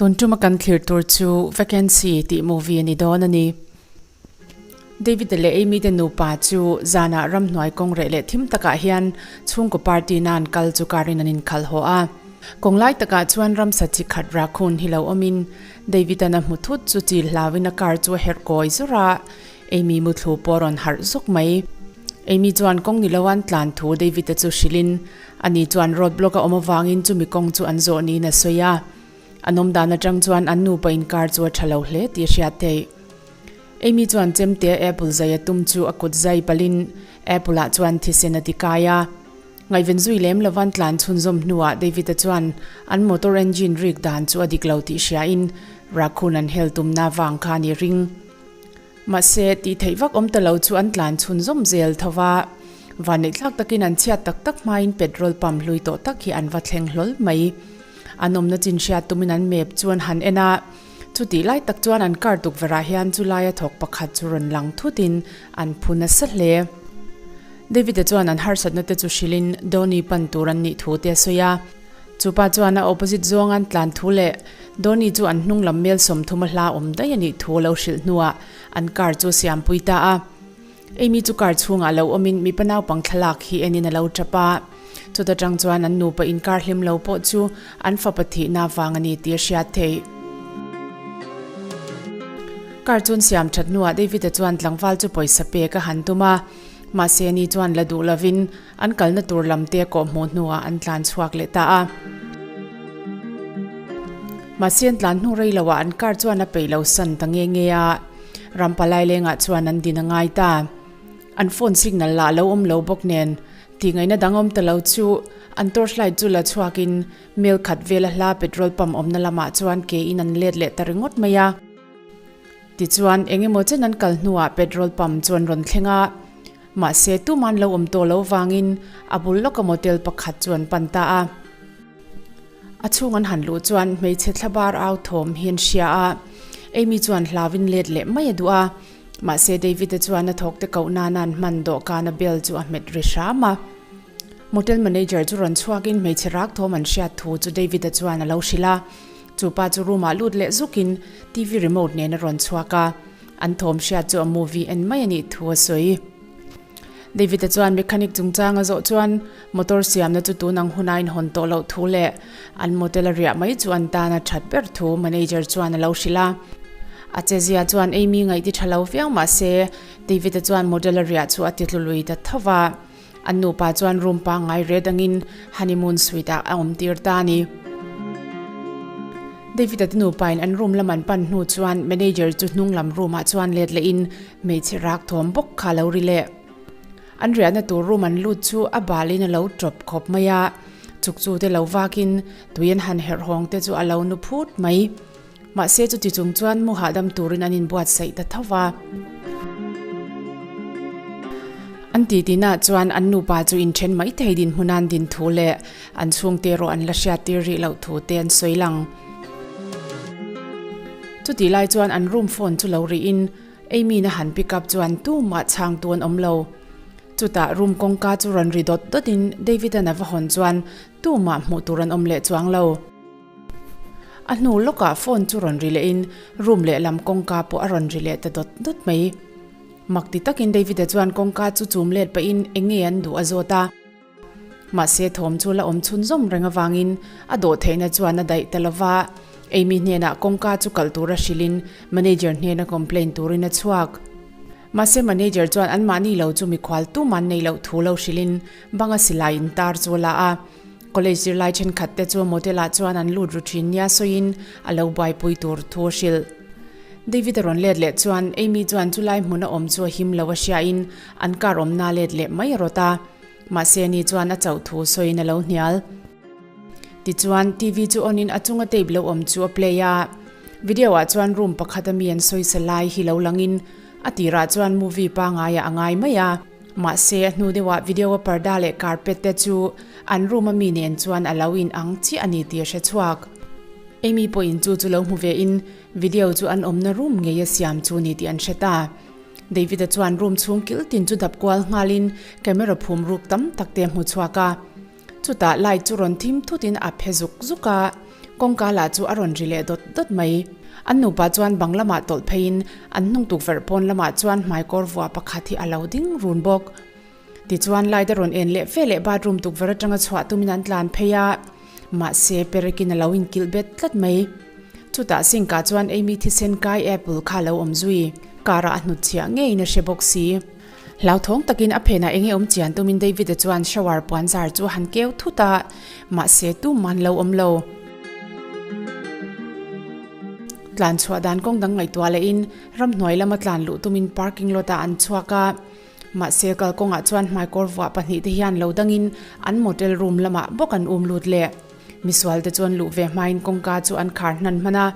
Tun tuma kan thlir tur chu Vacancy tih movie a ni dawn a ni. David-a leh Amy te nupa chu zanah ramhnuai kawng reh leh thim takah hian chhungkaw party nan kal chu car in an inkhalh haw a. Kawng lai takah chuan ramsa chi khat raccoon hi lo awmin David-a'n a hmu thut chu chil hlauin a car chu a herh kawi zawr a, Amy muthlu pawh a rawn harh zuk mai. Amy chuan kawng ni lo an tlan thu David-a chu hrilhin ani chuan road block a awm avangin chumi kawng chu an zawh niin a sawi a. An awm dan atang chuan an nupa inkar chu a tha lo hle tih a hriat theih. Amy chuan chemte apple zai a tum chu a kut zai palhin apple ah chuan thisen a ti kai a. Ngaihven zui lem lovan tlan chhunzawm hnuah David-a chuan an motor engine rik dan chu a dik lo tih hriain raccoon an hel tumna vang kha a ni ring. Mahse, tih theih vak awm ta lo chu an tlan chhunzawm zel tho va. Vanneihthlak takin an chhiat tak tak hmain petrol pump hlui tawh tak hi an va thleng hlawl mai. An awmna chin hriat tumin an map chu an han en a. Chutih lai tak chuan an car tukverhah hian chu laia thawk pakhat chu rawn lang thutin an phu nasa hle. David-a chuan an harsatna te chu hrilhin Donny pan tur an nih thu te a sawi a. Chupa chuan a opposite zawng an tlan thu leh Donny chu an hnung lam mel 30 a hla awm daih a nih thu a lo hrilh hnuah an car chu a siampui ta a. Amy chu car chhungah lo awmin mipa naupang thlalak hi enin a lo tap a. Chuta tang chuan an nupa inkar hlim lo pawh chu an fapa thihna vang a ni tih a hriat theih. Car chun siam that hnuah David-a chuan tlangval chu pawisa pek a han tum a, mahse ni chuan la duh lovin an kalna tur lam te kawh hmuh hnuah an tlan chhuak leh ta a. Mahse an tlan hnu rei loah an car chuan a peih lo san ta nge nge a, ram palai lengah chuan an din a ngai ta. An phone signal lah lo awm lo bawk nen Tih ngaihna dang awm ta lo chu an torch light chu la chhuakin mel khat vela hla petrol pump awmna lamah chuan ke in an let leh ta ringawt mai a. Tichuan eng emaw chen an kal hnuah petrol pump chu an rawn thleng a, mahse tuman lo awm tawh lo vangin a bul lawka motel pakhat chu an pan ta a. A chhung an han luh chuan hmeichhe thlabar au thawm hi an hria a, Amy chuan hlauin let leh mai a duh a. Mahse David-a chuan a thawkte koh nana an hman dawhkana bell chu a hmet ri hram a. Motel manager chu rawn chhuakin hmeichhe rak thawm an hriat thu chu David-a chuan a lo hrilh a. Chu pa chu room-ah lut leh zukin TV remote nen a rawn chhuak a. An thawm hriat chu a movie en mai a nih thu a sawi. David-a chuan mechanic chungchang a zawh chuan motor siamna chu tun ang huna inhawn tawh loh thu leh an motel a riah mai chu an tan a that ber thu manager chuan a lo hrilh a. A chezia chuan Amy ngaihti tha lo viau mah se David-a chuan motel a riah chu a ti tlului ta tho va. An nupa chuan room pangngai re dangin honeymoon suite ah a awm tir ta a ni. David-a te nupain an room lam an pan hnu chuan manager chu hnung lam room ah chuan let lehin Hmeichhe rak thawm bawk kha lo ri leh. An riahna tur room an lut chu a balin a lo tawp khawp mai a, chukchu te lo vakin tui an han herh hawng te chu a lo nu phut mai. Mahse chuti chung chuan mu hahdam turin an inbuatsaih ta tho va. An titi-na chuan an nupa chu inthen mai thei dinhmun an din thu leh an chhungte erawh an la hriattir rih loh thu te an sawi lang. Chutih lai chuan an room phone chu lo rihin Amy-na han pick up chuan tumah chhang tu an awm lo. Chutah room kawngka chu rawn ri dawt dawtin David-a'n a va hawn chuan tumah hmuh tur an awm leh chuang lo. A hnu lawkah phone chu rawn ri lehin room lehlam kawngka pawh a rawn ri leh ta dawt dawt mai. Mak ti takin David-a chuan kawngka chu chum let pahin eng nge an duh a zawt a. Mahse thawm chu la awm chhunzawm reng avangin a dawh theihna chuan a daih ta lova, Amy hnenah kawngka chu kalh tura hrilhin manager hnena complain turin a chhuak. Mahse manager chuan anmahni lo chu mikhual tuman nei loh thu lo hrilhin banga silai intar chu a la a. College zirlai thenkhat te chu motel ah chuan an lut ru thin nia sawiin a lo buaipui tur thu a hrilh. David a rawn let leh chuan Amy chuan chulai hmun a awm chu a him lo a hriain an car awmna let leh mai a rawt a. Mahse ni chuan a chauh thu sawiin a lo hnial. Tichuan TV chu on in a chunga tape lo awm chu a play a. Video ah chuan room pakhat a mi an sawisa lai hi lo langin a tirah chuan movie pangaiah a ngai mai a. Mahse, a hnu deuhah video a parda leh carpet te chu an room a mi nen chuan a lo in ang chiah a ni tih a hre chhuak. Amy pawhin chu chu lo hmu ve in video chu an awmna room ngei a siam chu ni tih an hre ta. David-a chuan room chhung kil tin chu dap kual nghalin camera phum ruk tam tak te a hmu chhuak a. Chutah light chu rawn thim thut in a phe zuk zuk a. Kawngka lah chu a rawn ri leh dawt dawt mai. An nupa chuan bang lamah tawlh pheiin an hnung tukverh pawn lamah chuan hmaikawr vuah pakhat hi a lo ding run bawk. Tichuan light a rawn en leh fe leh bathroom tukverh atanga chhuah tumin an tlan phei a, mahse perekin a lo inkilh bet tlat mai. Chutah sink ah chuan Amy thisen kai apple kha a lo awm zui. Car ah a hnutchhiah ngeiin a hre bawk si. Hlauthawng takin a phenah enge awm chian tumin David-a chuan shower puan zar chu a han keu thut a, mahse tumah an lo awm lo. Tlan chhuah dan kawng dang ngaihtuah lehin ramhnuai lama tlan luh tumin parking lot ah an chhuak a, mahse kalkawngah chuan hmaikawr vuah pahnihte hian lo dangin an motel room lamah bawk an um lut leh. Misualte chuan luh ve hmain kawngka chu an khar hnan hman a.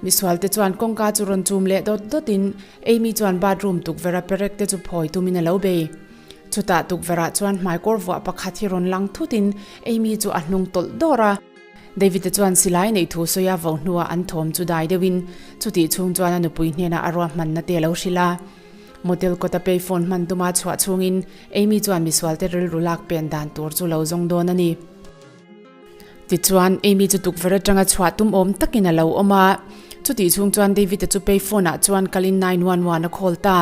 Misualte chuan kawngka chu rawn chum leh dawt dawtin Amy chuan bathroom tukverha perek te chu phawi tumin a lo bei. Chutah tukverhah chuan hmaikawr vuah pakhat hi rawn lang thutin Amy chu a hnung tawlh dawr a. David-a chuan silai neih thu sawi a vo hnuah an thawm chu dai deuhin chutih chhung chuan a nupui hnenah a ruahmanna te a lo hrilh a. Motel kawta payphone hman tuma chhuah chhungin Amy chuan misualte rilru lak pen dan tur chu lo zawng dawn a ni. Tichuan, Amy chu tukverh atanga chhuah tum awm takin a lo awm a. Chutih chhung chuan David-a chu payphone ah chuan kalin 911 a call ta.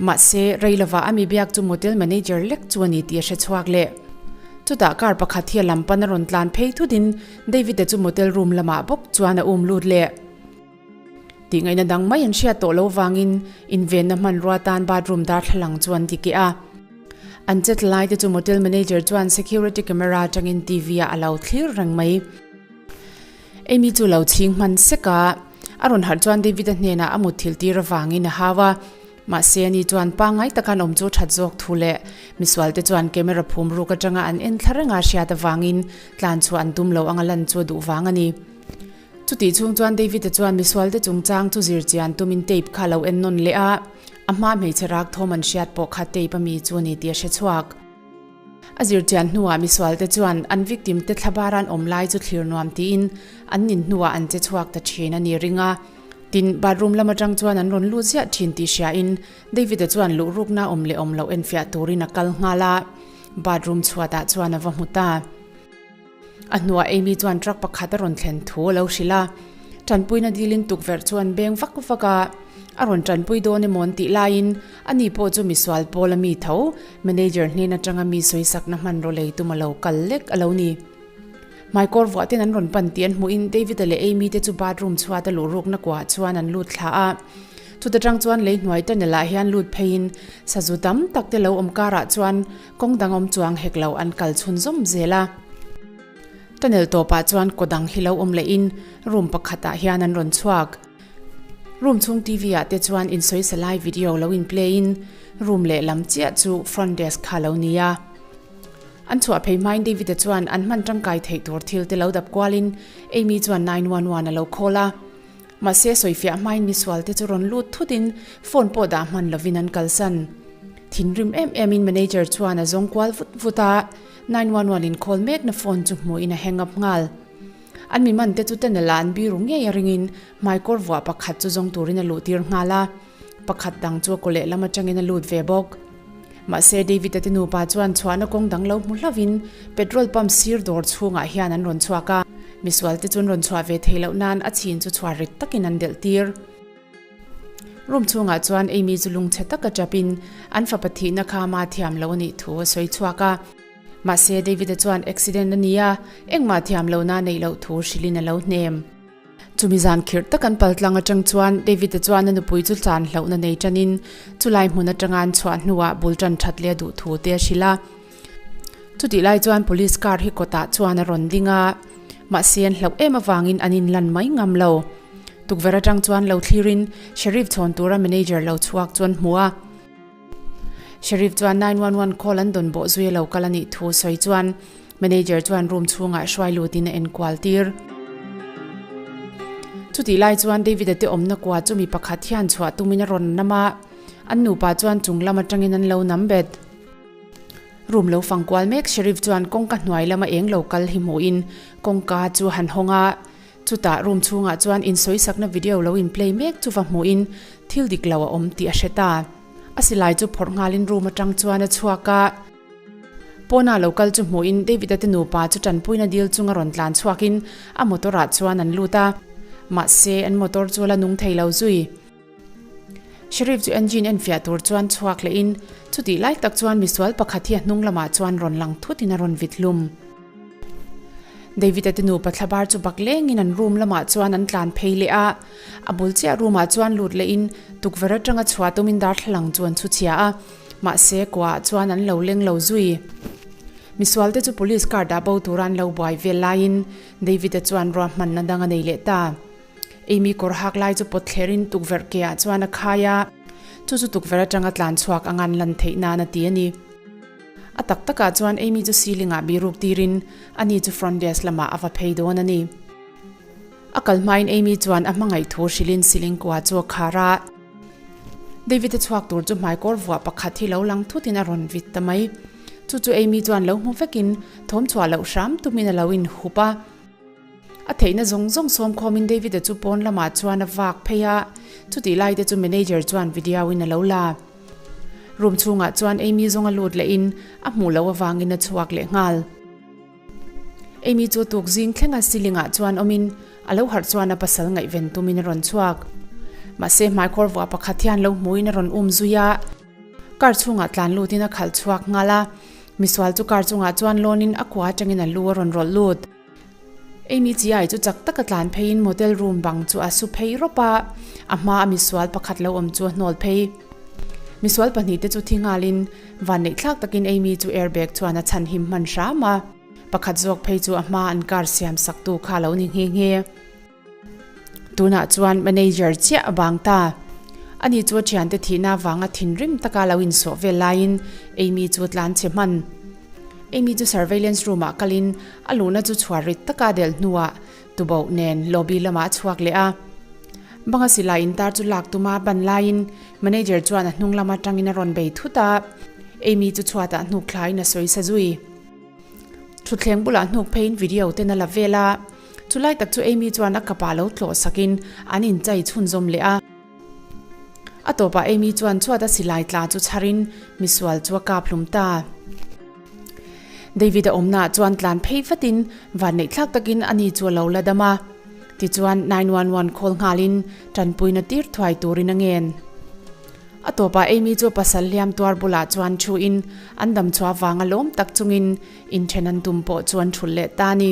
Mahse, rei lovah a mi biak chu motel manager lek chu a ni tih a hre chhuak leh. Chutah car pakhat hi a lam pan a rawn tlan phei thutin David-a chu motel room lamah bawk chuan a um lut leh. Tih ngaihna dang mai an hriat tawh lo vangin invenna hmanrua tan bathroom darthlalang chu an ti keh a. An chet lai te chu motel manager chuan security camera atangin TV ah a lo thlir reng mai. Amy chu lo chhing hman sek a, a rawn harh chuan David-a hnenah a mutthilh tir avangin a hau a. Mahse ani chuan pangngai taka an awm chu that zawk thu leh misual te chuan camera phum ruk atanga an en thla reng a hriat avangin tlan chhuah an tum lo anga lan chu a duh vang a ni. Chutih chhung chuan David-a chuan misualte chungchang chu zir chian tumin tape kha a lo en nawn leh a, a hma hmeichhe rak thawm an hriat pawh kha tape a mi chu a ni tih a hre chhuak. A zir chian hnuah misualte chuan an victim te thlabar an awm lai chu thlir nuam tiin an nin hnuah an che chhuak ta thin a ni ring a. Tin, bathroom lam atang chuan an rawn lut ziah thin tih hriain David-a chuan luhrukna awm leh awm loh enfiah turin a kal nghal a, bathroom chhuatah chuan a va hmu ta. A hnuah Amy chuan truck pakhat a rawn thlen thu a lo hrilh a, tanpuina dilin tukverh chu an beng vak vak a, a rawn tanpui dawn emaw an tih laiin ani pawh chu misual pawl a mi tho, manager hnen atanga mi sawisakna hmanraw lei tum a lo kal lek a lo ni. Hmaikawr vuah ten an rawn pan tih an hmuhin David-a leh Amy te chu bathroom chhuat a luh rukna kuah chuan an lut thla a, chuta tang chuan lei hnuai tunnel ah hian lut pheiin sazu tam tak te lo awm karah chuan Kawng dang awm chuang hek lo an kal chhun zawm zel a. Tunnel tawpah chuan kaw dang hi lo awm lehin room pakhatah hian an rawn chhuak. Room chhung TV ah te chuan insawi salai video lo in play in room lehlam chiah chu front desk kha lo nia. An chhuah phei hmain David-a chuan an hman tangkai theih tur thil te lo dap kualin Amy chuan 911 a lo call a. Mahse sawifiah hmain misual te chu rawn lut thutin phone pawh dah hman lovin an kalsan. Thinrim em emin manager chuan a zawng kual vut vut a, 911 in call mekna phone chu hmuhin a hang up nghal. An mi man te chu tunnel ah an biru ngei a ringin hmaikawr vuah pakhat chu zawng turin a luh tir nghal a, pakhat dang chu a kaw lehlam atangin a lut ve bawk. Mahse David-a te nupa chuan chhuahna kawng dang lo hmu hlauhin petrol pump sir dawr chhungah hian an rawn chhuak a, misualte chu an rawn chhuah ve theih loh nan a chhin chu chhuar rit takin an delh tir. Room chhungah chuan Amy chu lungchhe taka chapin an fapa thihna kha ama thiam lo a nih thu a sawi chhuak a. Mahse David-a chuan accident a ni a, engmah thiam lohna neih loh thu hrilhin a lo hnem. Chumi zan khirh tak an pal tlang atang chuan David-a chuan a nupui chu tlan hlauhna nei tanin chulai hmun atanga an chhuah hnuah bul tan that leh a duh thu te a hrilh a. Chutih lai chuan police car hi kawtah chuan a rawn ding a, mahse an hlauh em avangin an inlan mai ngam lo. Tukverh atang chuan lo thlirin Sheriff chhawn tura manager lo chhuak chu an hmu a. Sheriff chuan 911 call an dawn bawh zui a lo kal a nih thu sawi chuan manager chuan room chhungah hruai lutin a enkual tir. Chutih lai chuan David-a te awmna kua chu mi pakhat hian chhuah tumin a rawn nam a, an nupa chuan chung lam atangin an lo nam bet. Room lo fang kual mek Sheriff chuan kawngka hnuai lama eng lo kal hi hmuhin kawngka chu han hawng a, Chutah room chhungah chuan insawisakna video lo in play mek chu va hmuhin thil dik lo a awm tih a hre ta. A silai chu phawrh nghalin room atang chuan a chhuak a. Pawna lo kal chu hmuhin David-a te nupa chu tanpuina dil chunga rawn tlan chhuakin a motor-ah chuan an lut a. Mahse, an motor chu a la nung thei lo zui. Sheriff chu engine enfiah tur chuan chhuak lehin chutih lai tak chuan misual pakhat hi a hnung lamah chuan rawn lang thutin a rawn vit hlum. David-a te nupa thlabar chu bak lengin an room lamah chuan an tlan phei leh a, a bul chiah room ah chuan lut lehin tukverh atanga chhuah tumin darthlalang chu an chhu chhia a, mahse kuaah chuan an lo leng lo zui. Misual te chu police car dah bo tura an lo buai vel laiin David-a chuan ruahmanna dang a nei leh ta. Amy kawr hak lai chu pawt thlerin tukverh ke ah chuan a khai a, chu chu tukverh atanga tlan chhuak anga an lan theih nan a ti a ni. A tak takah chuan Amy chu ceiling ah biruk tirin ani chu front desk lamah a va phei dawn a ni. A kal hmain Amy chuan a hmangaih thu hrilhin ceiling kua chu a khar a. David a chhuak tur chu hmaikawr vuah pakhat hi lo lang thutin a rawn vit ta mai. Chu chu Amy chuan lo hmu vekin thawm chhuah loh hram tumin a lo inhup a. A theihna zawng zawng sawm khawmin David-a chu pawn lamah chuan a vak phei a, chutih lai te chu manager chuan video in a lo la. Room chhungah chuan Amy zawng a lut lehin a hmuh loh avangin a chhuak leh nghal. Amy chu tuk zing thlenga ceiling ah chuan awmin a lo harh chuan a pasal ngaihven tumin a rawn chhuak. Mahse hmaikhawr vuah pakhat hian lo hmuin a rawn um zui a. Car chhungah tlan lutin a khalh chhuak nghal a, misual chu car chungah chuan lawnin a kua atangin a lu a rawn rawlh lut. Amy chi ai chu chak taka tlan pheiin motel room bang chu a su phei rawp a, a hma a misual pakhat lo awm chu a hnawl phei. Misual pahnihte chu thi nghalin vanneih thlak takin Amy chu airbag chuan a chhanhim hman hram a, pakhat zawk phei chu a hma an car siam saktu kha a lo ni nghe nghe. Tunah chuan manager chiah a bang ta. Ani chu a thiante thihna avanga thinrim taka lo insawh vel laiin Amy chu a tlan chhe hman. Amy chu surveillance room ah kalin a luhna chu chhuar rit taka a delh hnuah tuboh nen lobby lamah a chhuak leh a. Banga silai intar chu lak tuma ban laiin manager chuan a hnung lam atangin a rawn bei thut a, Amy chu chhuatah hnuk thlain a sawi sa zui. Thutthleng bulah hnuk pheiin video ten a la vel a. Chu lai tak chu Amy chuan a kapa lo tlawh sakin an inchai chhunzawm leh a. A tawpah Amy chuan chhuat a silai tla chu chharin misual chu a kap hlum ta. David a awmnaah chuan tlan phei vatin vanneih thlak takin ani chu a lo la dam a. Tichuan 911 call nghalin tanpuina tir thuai turin a ngen. A tawpah Amy chu a pasal hliam tuar bulah chuan thuin an damchhuah vanga lawm tak chungin inthen an tum pawh chu an thulh leh ta a ni.